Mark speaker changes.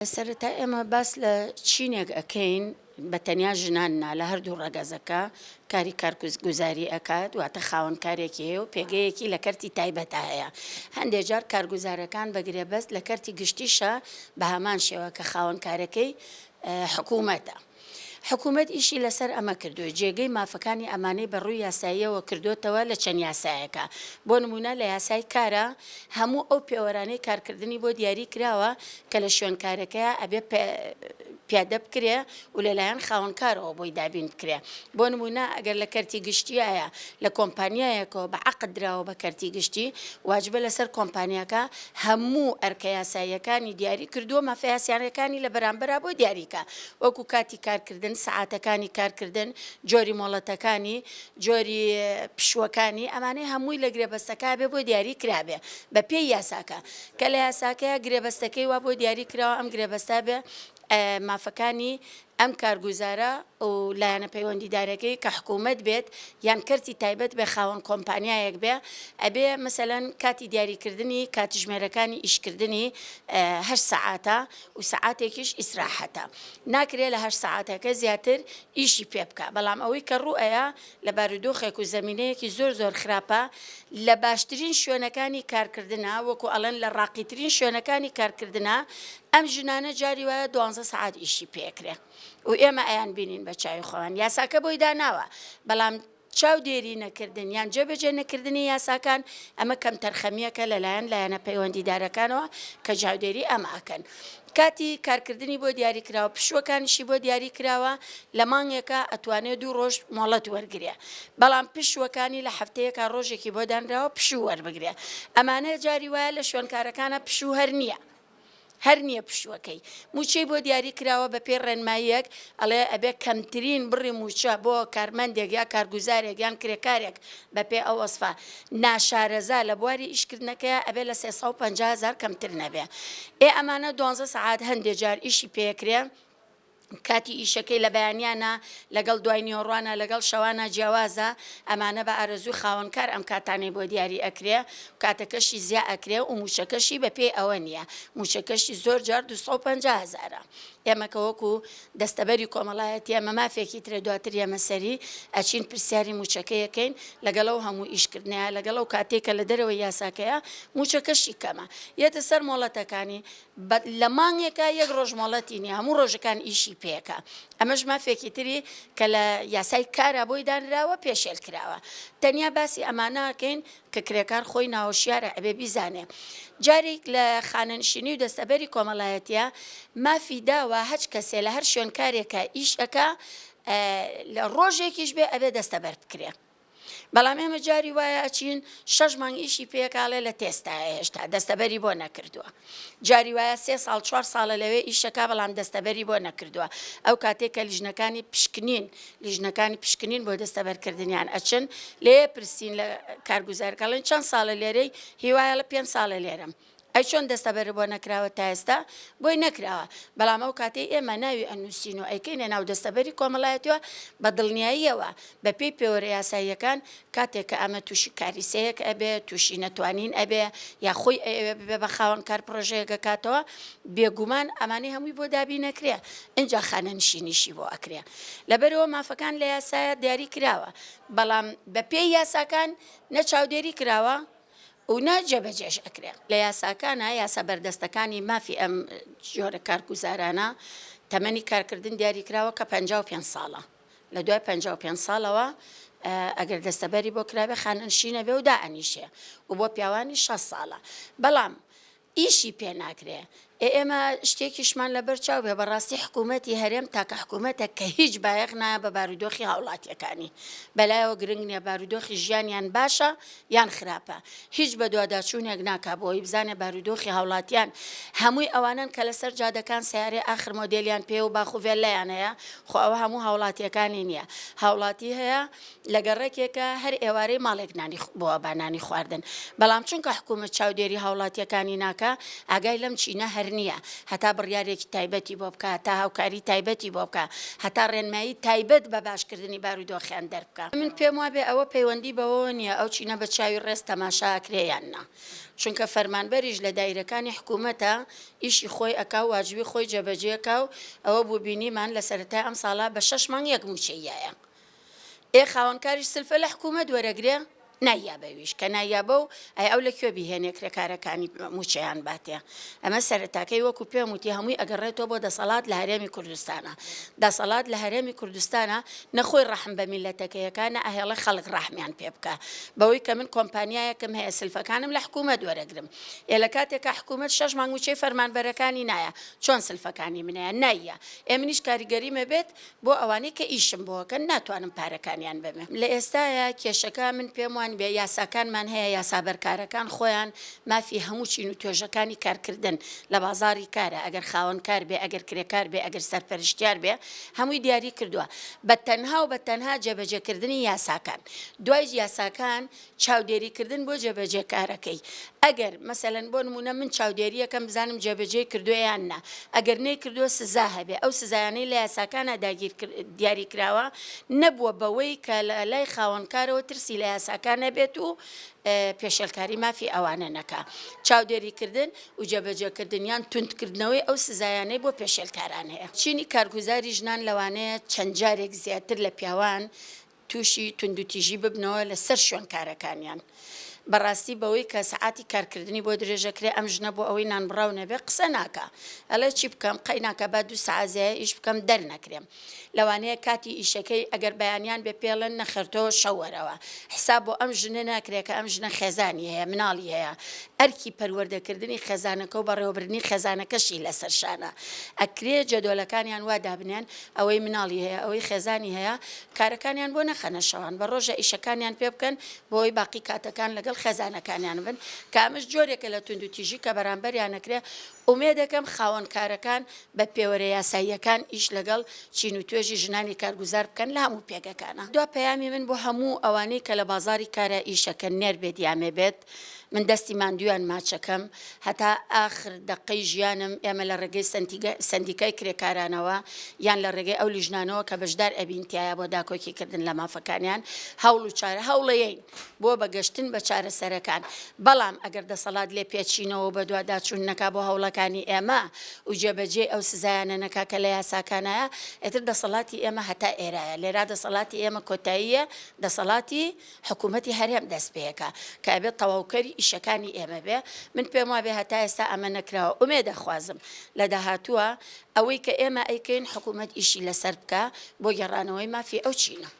Speaker 1: سەرەتا ئێمە باس لە چینێک ئەکەین بە تەنیا ژنان نا لە هەردوو ڕەگەزەکە کاری کارگوزاری ئەکات واتە خاوەن کارێکی هەیە و پێگەیەکی لە کەرتی تایبەتا هەیە هەندێک جار کارگوزارەکان بە گرێبەست لە کەرتی گشتیشە بە هەمان شێوە کە خاوەن کارەکەی حکوومەتە. حکوومەت ئیشی لەسەر ئەمە کردووە، جێگەی مافەکانی ئەمانەی بە ڕووی یاساییەوە کردۆتەوە لە چەند یاسایەکا. بۆ نموونە لە یاسای کارا هەموو ئەو پێوەرانەی کارکردنی بۆ دیاری کراوە کە لە شوێنکارەکەیا ئەبێ پیادە بکرێ و لەلایەن خاوەنکارەوە بۆی دابین بکرێ. بۆ نموونە ئەگەر لە کەرتی گشتیایە لە کۆمپانیایەکەوە بە عەقد دراوە بە کەرتی گشتی، واجبە لەسەر کۆمپانیاکە هەموو ئەرکە یاساییەکانی دیاری کردووە، مافە یاساییەکانی لە بەرامبەرا بۆ دیاری کا، وەکو کاتی کارکردن، سەعاتەکانی کارکردن، جۆری مۆڵەتەکانی، جۆری پشووەکانی، ئەمانەی هەمووی لە گرێبەستەکە بێ بۆ دیاری کرابێ بە پێی یاساکە، کە لە یاساکەیا گرێبەستەکەی وا بۆ دیاری کراوە ئەم گرێبەستە بێ مافەکانی ئەم کارگوزارە و لایەنە پەیوەندیدارەکەی کە حکوومەت بێت یان کەرتی تایبەت بێ خاوەن کۆمپانیایەک بێ ئەبێ مەسەلەن کاتی دیاریکردنی کاتژمێرەکانی ئیشکردنی هەشت سەعاتە و سەعاتێکیش ئیسراحەتە ناکرێ لە هەشت سەعاتەکە زیاتر ئیشی پێ بکا بەڵام ئەوەی کە ڕوو ئەیا لە بارودۆخێک و زەمینەیەکی زۆر زۆر خراپە لە باشترین شوێنەکانی کارکردنا وەکو ئەڵێن لە ڕاقیترین شوێنەکانی کارکردنا ئەم ژنانە جاری وایە دوانزە سەعات ئیشی پێکرێ و ئێمە ئەیان بینین بە چاوی خۆمان یاساکە بۆی داناوە بەڵام چاودێری نەکردن یان جێبەجێ نەکردنی یاساکان ئەمە کەمتەرخەمییەکە لەلایەن لایەنە پەیوەندیدارەکانەوە کە چاودێری ئەمە ئەکەن. کاتی کارکردنی بۆ دیاری کراوە، پشووەکانیشی بۆ دیاری کراوە، لە مانگێکا ئەتوانێ دوو ڕۆژ مۆڵەت وەرگرێ، بەڵام پشووەکانی لە هەفتەیەکا ڕۆژێکی بۆ دانراوە پشوو وەربگرێ. ئەمانە جاری وایە لە شوێنکارەکانا پشوو هەر نییە. هەر نییە پشووەکەی. مووچەی بۆ دیاری کراوە بە پێی ڕێنماییەک ئەڵێ ئەبێ کەمترین بڕی مووچە بۆ کارمەندێک یا کارگوزارێک یان کرێکارێک بە پێی ئەو وەسفە ناشارەزا لە بواری ئیشکردنەکەیا ئەبێ لە 350 هەزار کەمتر نەبێ. ئێ ئەمانە دوانزە سەعات هەندێ جار ئیشی پێکرێ کاتی ئیشەکەی لە بەیانیانا لەگەڵ دوای نیوەڕوانا لەگەڵ شەوانا جیاوازە، ئەمانە بە ئارەزووی خاوەنکار ئەم کاتانەی بۆ دیاری ئەکرێ و کاتەکەشی زیا ئەکرێ و مووچەکەشی بە پێی ئەوە نییە، مووچەکەشی زۆر جار 250 هەزارە. ئێمە کە وەکو دەستەبەری کۆمەڵایەتی ئەمە مافێکی ترە دواتر ئێمە سەری ئەچین پرسیاری مووچەکەی ئەکەین لەگەڵ ئەو هەموو ئیشکردنەیا لەگەڵ ئەو کاتەی کە لە دەرەوەی یاساکەیە مووچەکەشی کەمە یەتە سەر مۆڵەتەکانی بە لە مانگێکا یەک ڕۆژ مۆڵەتی نیە هەموو ڕۆژەکان ئیشی پێکا ئەمەش مافێکی تری کە لە یاسای کارا بۆی دانراوە پێشێل کراوە تەنیا باسی ئەمانە ئەکەین کە کرێکار خۆی ناهۆشیارە ئەبێ بیزانێ جارێک لە خانەنشینی و دەستەبەری کۆمەڵایەتیە مافی داوە هەچ کەسێ لە هەر شوێنکارێکا ئیش ئەکا لە ڕۆژێکیش بێ ئەبێ دەستەبەر بکرێ. بەڵام ئێمە جاری وایە ئەچین شەش مانگ ئیشی پێکاڵێ لە تێستایە هێشتا دەستەبەری بۆ نەکردووە جاری وایە سێ ساڵ چوار ساڵە لەوێ ئیشەکە بەڵام دەستەبەری بۆ نەکردووە ئەو کاتێک کە لیژنەکانی پشکنین لیژنەکانی پشکنین بۆ دەستەبەرکردنیان ئەچن لێ پرسین لە کارگوزارکەڵێن چەند ساڵە لێرەی هیوایە لە پێ ساڵە لێرەم ئەی چۆن دەستەبەرت بۆ نەکراوە تا ئێستا بۆی نەکراوە بەڵام ئەو کاتەی ئێمە ناوی ئەنووسین و ئەیکەینە ناو دەستەبەری کۆمەڵایەتیوە بە دڵنیاییەوە بە پێی پێوەرە یاساییەکان کاتێک کە ئەمە تووشی کاریسەیەک ئەبێ تووشی نەتوانین ئەبێ یا خۆی ئەیەوێ ببێ بە خاوەن کار پرۆژەیەک ئەکاتەوە بێگومان ئەمانەی هەمووی بۆ دابین ئەکرێ ئینجا خانەنشینیشی بۆ ئەکرێ لەبەرئەوە مافەکان لە یاسایە دیاری کراوە بەڵام بە پێی یاساکان نە چاودێری کراوە و نە جێبەجێش ئەکرێ. لە یاساکانا، یاسا بەردەستەکانی مافی ئەم جۆرە کارگوزارانە، تەمەنی کارکردن دیاریکراوە کە 55 ساڵە. لە دوای 55 ساڵەوە ئەگەر دەستەبەری بۆ کرابێ خانەنشین ئەبێ و دائەنیشێ و بۆ پیاوانیش 60 ساڵە. بەڵام ئیشی پێ ناکرێ. ئێ ئێمە شتێکیشمان لەبەر چاو بێ بەڕاستی حکوومەتی هەرێم تاکە حکوومەتە کە هیچ بایەخ نایە بە بارودۆخی هاوڵاتیەکانی. بەلایەوە گرنگ نیە بارودۆخی ژیانیان باشە یان خراپە. هیچ بەدواداچوونێک ناکا بۆ ئەوەی بزانێ بارودۆخی هاوڵاتیان هەمووی ئەوانەن کە لەسەر جادەکان سەیارەی ئاخر مۆدێلیان پێیە و باخ و ڤێللایان هەیە خۆ ئەوە هەموو هاوڵاتیەکانی نیە. هاوڵاتی هەیە لە گەڕەکێکە هەر ئێوارەی ماڵێک نانی بۆ ئەبا نانی خواردن بەڵام چونکە حکوومەت چاودێری هاوڵاتیەکانی ناکا ئاگای لەم چینە هەر. نییە هەتا بڕیارێکی تایبەتی بۆ بکا، هەتا هاوکاری تایبەتی بۆ بکا، هەتا ڕێنمایی تایبەت بە باشکردنی بارودۆخیان دەربکا. من پێم وابێ ئەوە پەیوەندی بەوەوە نییە ئەو چینە بە چاوی ڕێز تەماشا ئەکرێ یان نا. چونکە فەرمانبەریش لە دایرەکانی حکوومەتە ئیشی خۆی ئەکا و واجبی خۆی جێبەجێ ئەکا و ئەوە بوو بینیمان لە سەرەتای ئەمساڵا بە شەش مانگ یەک مووچەی یایە. ئێ خاوەنکاریش سلفە لە حکوومەت وەرەگرێ؟ نایابە ویش کە نایابە و ئەی ئەو لە کوێ بیهێنێ کرێکارەکانی مووچەیان باتێ؟ ئەمە سەرەتاکەی وەکو پێم وتی هەمووی ئەگەڕێتەوە بۆ دەسەڵات لە هەرێمی کوردستانا. دەسەڵات لە هەرێمی کوردستانا نە خۆی ڕەحم بە میللەتەکەی ئەکا نە ئەهێڵێ خەڵک ڕەحمیان پێ بکا. بەوەی کە من کۆمپانیایەکم هەیە سلفەکانم لە حکوومەت وەرەگرم. ئێ لە کاتێکا حکوومەت شەش مانگ مووچەی فەرمانبەرەکانی نایە چۆن سلفەکانی منەیە؟ نایە. ئێ منیش کاریگەریم ئەبێت بۆ ئەوانەی کە ئیشم بۆ ئەکەن ناتوانم پارەکانیان بەمێ. لە ئێستایا کێشەکە من پێم وانیە یاساکانمان هەیە یاسا بەرکارەکان خۆیان مافی هەموو چین و توێژەکانی کارکردن لە بازاڕی کارە ئەگەر خاوەن کار بێ ئەگەر کرێکار بێ ئەگەر سەرپەرشتیار بێ هەمووی دیاری کردووە بە تەنها و بە تەنها جێبەجێکردنی یاساکان دوای یاساکان چاودێریکردن بۆ جێبەجێکارەکەی ئەگەر مەسەلەن بۆ نموونە من چاودێریەکەم بزانم جێبەجێی کردووە یان نا ئەگەر نەیکردووە سزا هەبێ ئەو سزایانەی لە یاساکانا داگیر دیاری کراوە نەبووە بەوەی کە لە لای خاوەنکارەوە ترسی لە یاساکان نەبێت و پێشێلکاری مافی ئەوانە نەکا چاودێریکردن و جێبەجێکردن یان توندکردنەوەی ئەو سزایانەی بۆ پێشێلکاران هەیە چینی کارگوزاری ژنان لەوانەیە چەند جارێک زیاتر لە پیاوان تووشی توندوتیژی ببنەوە لە سەر شوێنکارەکانیان. بەڕاستی بەوەی کە سەعاتی کارکردنی بۆ درێژەکرێ ئەم ژنە بۆ ئەوەی نانبڕاو نەبێ قسە ناکا ئەڵێ چی بکەم قەیناکە با دوو سەعات زیایە ئیش بکەم دەرنەکرێم لەوانەیە کاتی ئیشەکەی ئەگەر بەیانیان بێ پێڵێن نەخێر تۆ شەو وەرەوە حساب بۆ ئەم ژنە ناکرێ کە ئەم ژنە خێزانی هەیە مناڵی هەیە ئەرکی پەروەردەکردنی خێزانەکە و بەڕێوەبردنی خێزانەکەشی لەسەر شانە ئەکرێ جەدۆلەکانیان وا دابنێن ئەوەی مناڵی هەیە ئەوەی خێزانی هەیە کارەکانیان بۆ نەخەنە شەوان بە ڕۆژە ئیشەکانیان پێ بکەن بۆی باقی کاتەکان لەگەڵ خێزانەکانیان بن کە ئەمەش جۆرێکە لە توندوتیژی کە بەرامبەریان ئەکرێ ئومێدەکەم خاوەن کارەکان بە پێوەرە یاساییەکان ئیش لەگەڵ چین و توێژی ژنانی کارگوزار بکەن لە هەموو پێگەکانا. دوا پەیامی من بۆ هەموو ئەوانەی کە لە بازاڕی کارا ئیشەکەن نێر بێت یا مێ بێت من دەستی ماندوویان ماچەکەم هەتا ئاخر دەقەی ژیانم ئێمە لە ڕێگەی سەندیکای کرێکارانەوە یان لە ڕێگەی ئەو لیژنانەوە کە بەشدار ئەبین تیایا بۆ داکۆکی کردن لە مافەکانیان هەوڵ و چارە هەوڵەیەین بۆ بە گەشتن بە چارەسەرەکان بەڵام ئەگەر دەسەڵات لێپێچینەوە و بەدواداچوون نەکا بۆ هەوڵەکانی ئێمە و جێبەجێی ئەو سزایانە نەکا کە لە یاساکانایە ئیتر دەسەڵاتی ئێمە هەتا ئێرایە لێرا دەسەڵاتی ئێمە کۆتاییە دەسەڵاتی حکوومەتی هەرێم دەست پێکا کە ئەبێت تەواوکەری ئیشەکانی ئێمە بێ من پێم وابێ هەتا ئێستا ئەمە نەکراوە ئومێد ئەخوازم لە داهاتووە ئەوەی کە ئێمە ئەیکەین حکوومەت ئیشی لەسەر بکا بۆ گێڕانەوەی مافی ئەو چینە.